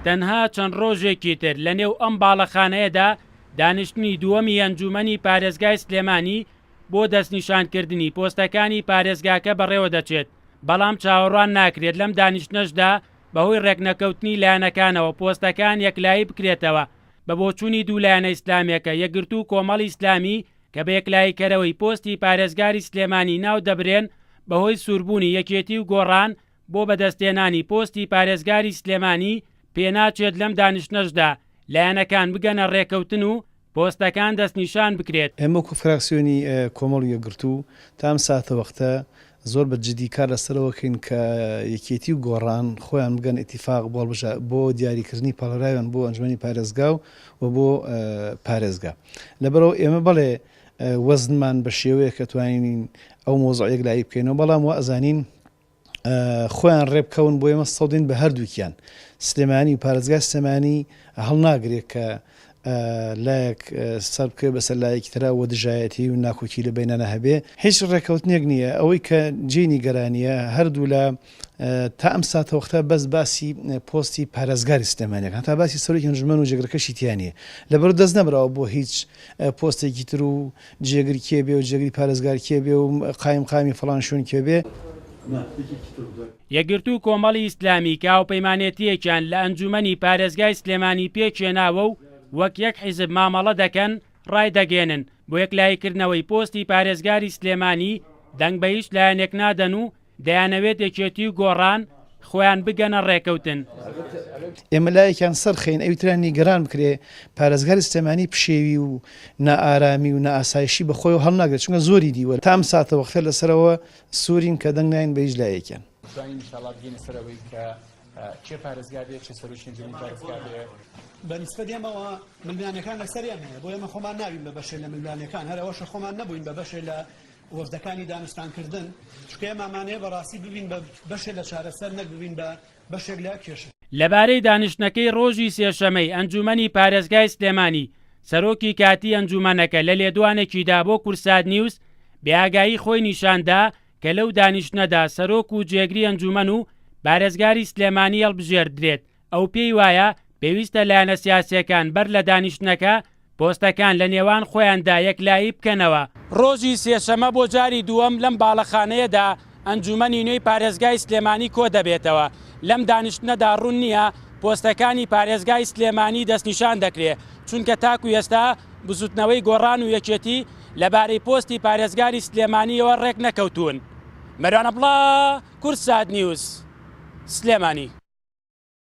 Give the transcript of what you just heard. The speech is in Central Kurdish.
تەنها چەند ڕۆژێکی تر لەنێو ئەم باڵەخانەیەدا دانیشتنی دووەمی ئەنجوومەنی پارێزگای سلێمانی بۆ دەستنیشانکردنی پۆستەکانی پارێزگاکە بەڕێوەدەچێت، بەڵام چاوەڕوان ناکرێت لەم دانیشتنەشدا بەهۆی ڕێکنەکەوتنی لایەنەکانەوە پۆستەکان یەکلایی بکرێتەوە. بە بۆچوونی دوو لایەنە ئیسلامییەکە، یەکگرتوو و کۆمەڵی ئیسلامی، کە بە یەکلاییکەرەوەی پۆستی پارێزگاری سلێمانی ناودەبرێن، بەهۆی سووربوونی یەکێتی و گۆڕان بۆ بەدەستهێنانی پۆستی پارێزگاری سلێمانی، پێناچێت لەم دانیشتنەشدا لایەنەکان بگەنە ڕێکەوتن و پۆستەکان دەستنیشان بکرێت. ئێمە وەکو فراکسیۆنی کۆمەڵ و یەکگرتوو تا ئەم ساتەوەختە زۆر بە جدی کار لەسەرەوە کەین کە یەکێتی و گۆڕان خۆیان بگەن ئیتیفاق بۆ هەڵبژا بۆ دیاریکردنی پاڵێراویان بۆ ئەنجومەنی پارێزگا و بۆ پارێزگا. لەبەرئەوە ئێمە بەڵێ وەزنمان بە شێوەیەک کە توانین ئەو مەوزوعە یەکلایی بکەینەوە بەڵام وا ئەزانین خۆیان ڕێبکەون بۆ ئێمە سەودین بە هەردووکیان سلێمانی و پارێزگای سلێمانی هەڵناگرێ کە لایەک سەر بکەوێ بەسەر لایەکی ترا و دژایەتی و ناکۆکی لە بەینانە هەبێ هیچ ڕێکەوتنێک نییە ئەوەی کە جێی نیگەرانیە هەردوولا تا ئەم ساتەوەختە بەس باسی پۆستی پارێزگاری سلێمانیەکان تا باسی سەرۆکی ئەنجومەن و جێگرەکەشی تیا نییە لەبەر دەست نەبراوە بۆ هیچ پۆستێکی تر و جێگر کێ بێ و جێگری پارێزگار کێ بێ و قایمقامی فڵان شوێن کێ بێ. یەکگرتوو کۆمەڵی ئیسلامی کە هاوپەیمانێتییەکیان لە ئەنجوومەنی پارێزگای سلێمانی پێکهێناوە و وەک یەک حیزب مامەڵە دەکەن ڕایدەگەیەنن، بۆ یەکلاییکردنەوەی پۆستی پارێزگاری سلێمانی دەنگ بە هیچ لایەنێک نادەن و دەیانەوێت یەکێتی و گۆڕان خۆیان بگەنە ڕێکەوتن. ئێمە لایەکیان سەرخەین ئەوی تریان نیگەران بکرێ، پارێزگاری سلێمانی پشێوی و نائارامی و نائاسایشی بە خۆیەوە هەڵناگرێت، چونکە زۆری دیوە تا ئەم ساتەوەختە لەسەرەوە سوورین کە دەنگ ناین بە هیچ لایەکیان. توانین ان شاءاللە بگەینە سەر ئەوەی کە کێ پارێزگار بێ، کێ سەرۆکی ئەنجومەنی پارێزگا بێ. بە نیسبەت ئێمەوە ململانێکان لەسەر ئێمەیە، بۆ ئێمە خۆمان نابین بە بەشێ لە ململانێکان، هەر ئەوەشە خۆمان نەبووین بە بەشێ لە وەفدەکانی دانوستانکردن، چونکە ئێمە ئەمانەوێ بەڕاستی ببین بە بەشێ لە چارەسەر نەک ببین بە بەشێک لە کێشە. لەبارەی دانیشتنەکەی ڕۆژی سێشەمەی ئەنجوومەنی پارێزگای سلێمانی، سەرۆکی کاتیی ئەنجوومەنەکە لە لێدوانێکیدا بۆ کوردسات نیوز بێئاگایی خۆی نیشاندا کە لەو دانیشتنەدا سەرۆک و جێگری ئەنجوومەن و پارێزگاری سلێمانی هەڵبژێردرێت، ئەو پێی وایە پێویستە لایەنە سیاسییەکان بەر لە دانیشتنەکە پۆستەکان لە نێوان خۆیاندا یەکلایی بکەنەوە. ڕۆژی سێشەمە بۆ جاری دووەم لەم باڵەخانەیەدا ئەنجوومەنی نوێی پارێزگای سلێمانی کۆدەبێتەوە، لەم دانیشتنەدا ڕوون نییە پۆستەکانی پارێزگای سلێمانی دەستنیشان دەکرێ، چونکە تاکو ئێستا بزوتنەوەی گۆڕان و یەکێتی لەبارەی پۆستی پارێزگاری سلێمانییەوە ڕێکنەکەوتوون. مەروان عەبدوڵا، کوردسات نیوز، سلێمانی.